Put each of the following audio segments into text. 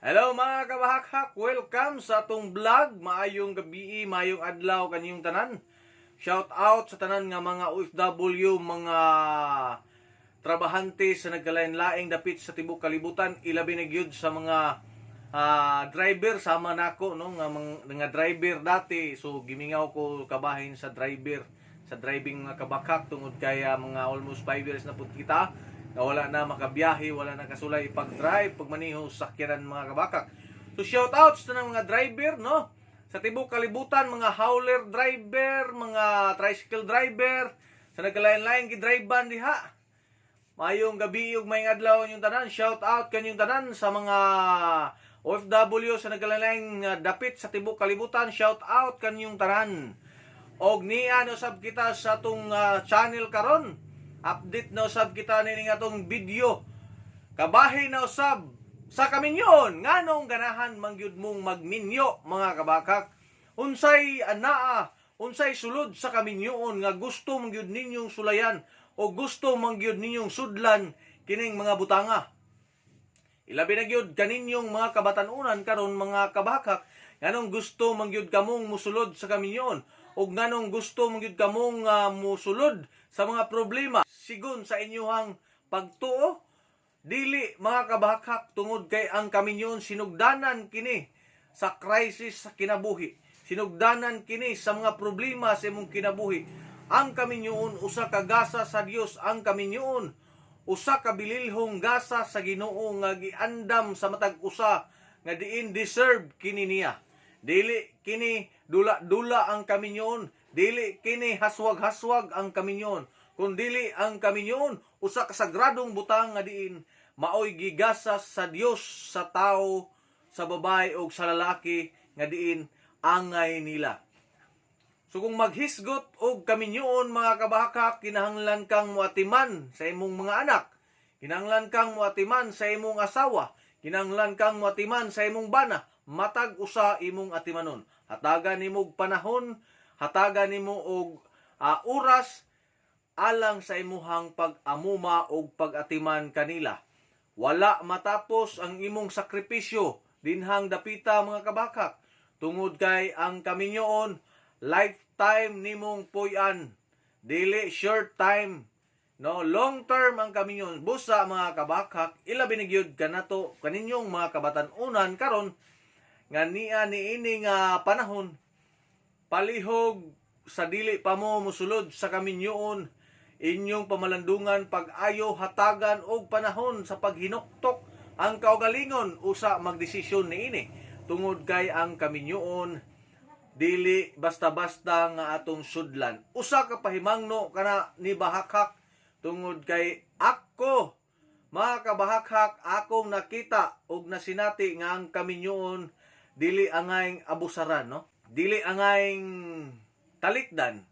Hello, mga kabahakhak, welcome sa atong vlog. Maayong gabi, maayong adlaw kaninyong tanan. Shout out sa tanan nga mga OFW, mga trabahante sa nagkalain-laing dapit sa tibok kalibutan, ilabi na gyud sa mga driver sama nako, no, nga mga driver dati. So gimingaw ko kabahin sa driver, sa driving, mga kabakhak, tungod kay mga almost 5 years na pud kita nga wala na makabiyahe, wala na kasulay pag-drive, pagmaniho sa sakyanan, mga kabakhak. So shout out sa mga driver, no, sa tibok kalibutan, mga hauler driver, mga tricycle driver sa nagkalain-laing gidrivean diha. Mayong gabi ug maayong adlaw inyong tanan. Shout out kanyong tanan sa mga OFW sa nagkalain dapit sa tibok kalibutan. Shout out kanyong tanan. Og niya no sab kita sa atong channel karon. Update na usab kita nining atong video. Kabahin na usab sa kaminyoon. Nganong ganahan mangyud mong magminyo, mga kabakhak? Unsay anaa, unsay sulod sa kaminyoon nga gusto mangyud ninyong sulayan o gusto mangyud ninyong sudlan kining mga butanga? Ilabi na gyud kaninyong mga kabatanunan karon, mga kabakhak, nganong gusto mangyud kamong musulod sa kaminyoon ug nganong gusto mangyud kamong musulod sa mga problema sigon sa inyuhang pagtuo? Dili, mga kabakhak, tungod kay ang kaminyoon, sinugdanan kini sa crisis sa kinabuhi. Sinugdanan kini sa mga problema sa imong kinabuhi. Ang kaminyoon, usa ka gasa sa Dios. Ang kaminyoon, usa ka bililhong gasa sa Ginoo nga giandam sa matag usa nga diin deserve kini niya. Dili kini dula-dula ang kaminyoon, dili kini haswag-haswag ang kaminyoon. Kun dili, ang kaminyoon, usa ka sagradong butang nga diin maoy gigasa sa Dios sa tao, sa babae o sa lalaki nga diin angay nila. So kung maghisgot og kaminyoon, mga kabakhak, kinahanglan kang muatiman sa imong mga anak. Kinahanglan kang muatiman sa imong asawa. Kinahanglan kang muatiman sa imong bana. Matag usa imong atimanon. Hatagan nimo og panahon, hatagan nimo og oras alang sa imuhang pag-amuma og pag-atiman kanila. Wala matapos ang imong sakripisyo dinhang dapita, mga kabakhak. Tungod kay ang kaminyoon, lifetime nimong puy-an. Dili short time. No, long term ang kaminyoon. Busa, mga kabakhak, ilabi ni gyud kanato kaninyong mga kabatan-unan karon nga niya niini nga panahon, palihog sa dili pa mo musulod sa kaminyoon, inyong pamalandungan pag-ayo, hatagan og panahon sa paghinuktok ang kaugalingon usa magdesisyon niini, tungod kay ang kaminyoon, dili basta-basta nga atong sudlan. Usa ka pahimangno kana ni bahakhak, tungod kay ako, mga kabahakhak, akong nakita og nasinati nga ang kaminyoon, dili angayng abusaran, no, dili angayng talikdan,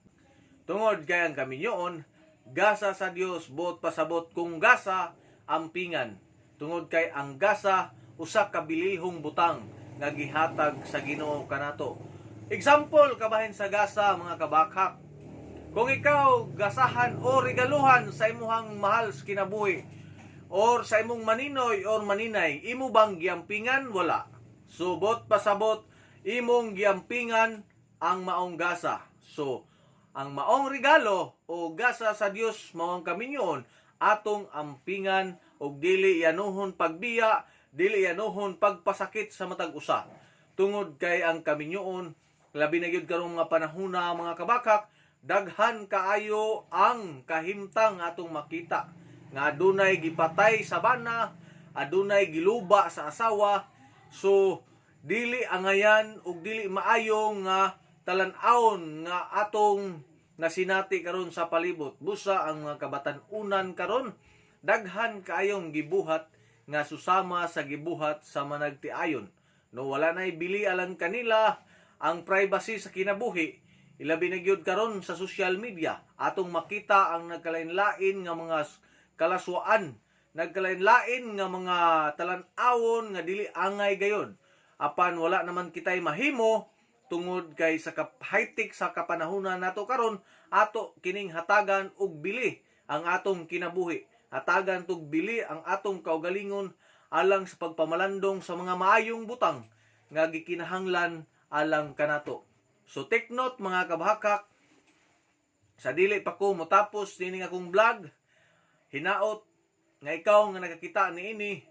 tungod kay ang kaminyoon, gasa sa Dios. Buot pasabot, kung gasa, ampingan, tungod kay ang gasa, usa ka bililhong butang nga gihatag sa Ginoo kanato. Example kabahin sa gasa, mga kabakhak: kung ikaw gasahan o regaluhan sa imuhang mahal sa kinabuhi or sa imong maninoy or maninay, imo bang giampingan? Wala. Subot pasabot, imong giampingan ang maong gasa. So, ang maong regalo o gasa sa Dios, maong kaminyoon, atong ampingan og dili yanuhon pagbiya, dili yanuhon pagpasakit sa matag usa. Tungod kay ang kaminyoon, labi na gyud karong mga panahona, mga kabakhak, daghan kaayo ang kahimtang atong makita nga adunay gipatay sa bana, adunay giluba sa asawa. So dili angayan ug dili maayo nga talan-awon nga atong nasinati karon sa palibot. Busa ang mga kabatan-unan karon, daghan kaayong gibuhat nga susama sa gibuhat sa managtiayon. No, wala nay bili alang kanila ang privacy sa kinabuhi. Ilabi na gyud karon sa social media, atong makita ang nagkalain-lain nga mga kalaswaan, nagkalain-lain nga mga talan-awon nga dili angay gayon. Apan wala naman kitay mahimo tungod kay sa high-tech sa kapanahunan nato karon, ato kining hatagan og bili ang atong kinabuhi. Hatagan tug bili ang atong kaugalingon. alang sa pagpamalandong sa mga maayong butang nga gikinahanglan alang kanato. So take note, mga kabahakak, sa dili pa ko motapos nining akong vlog, hinaot nga ikaw nga nakakita niini,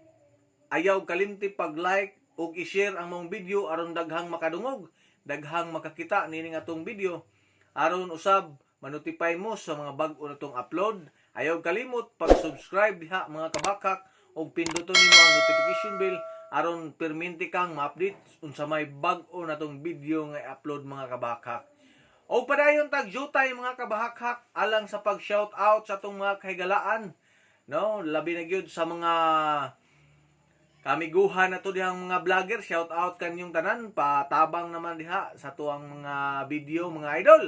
ayaw kalimti pag-like ug i-share ang maong video aron daghang makadungog, daghang makakita nining atong video aron usab manotify mo sa mga bag-o natong upload. Ayaw kalimot pag-subscribe diha, mga kabakak, ug pinduton nimo ang notification bell aron perminti kang ma-update unsa may bag-o natong video nga i-upload, mga kabakak. O padayon tag jutay, mga kabahakhak, alang sa pag shout out sa atong mga kahigalaan, no? Labi na gyud sa mga kamiguhan na to dihang mga vlogger. Shout out kanyong tanan, patabang naman diha sa tuang mga video, mga idol.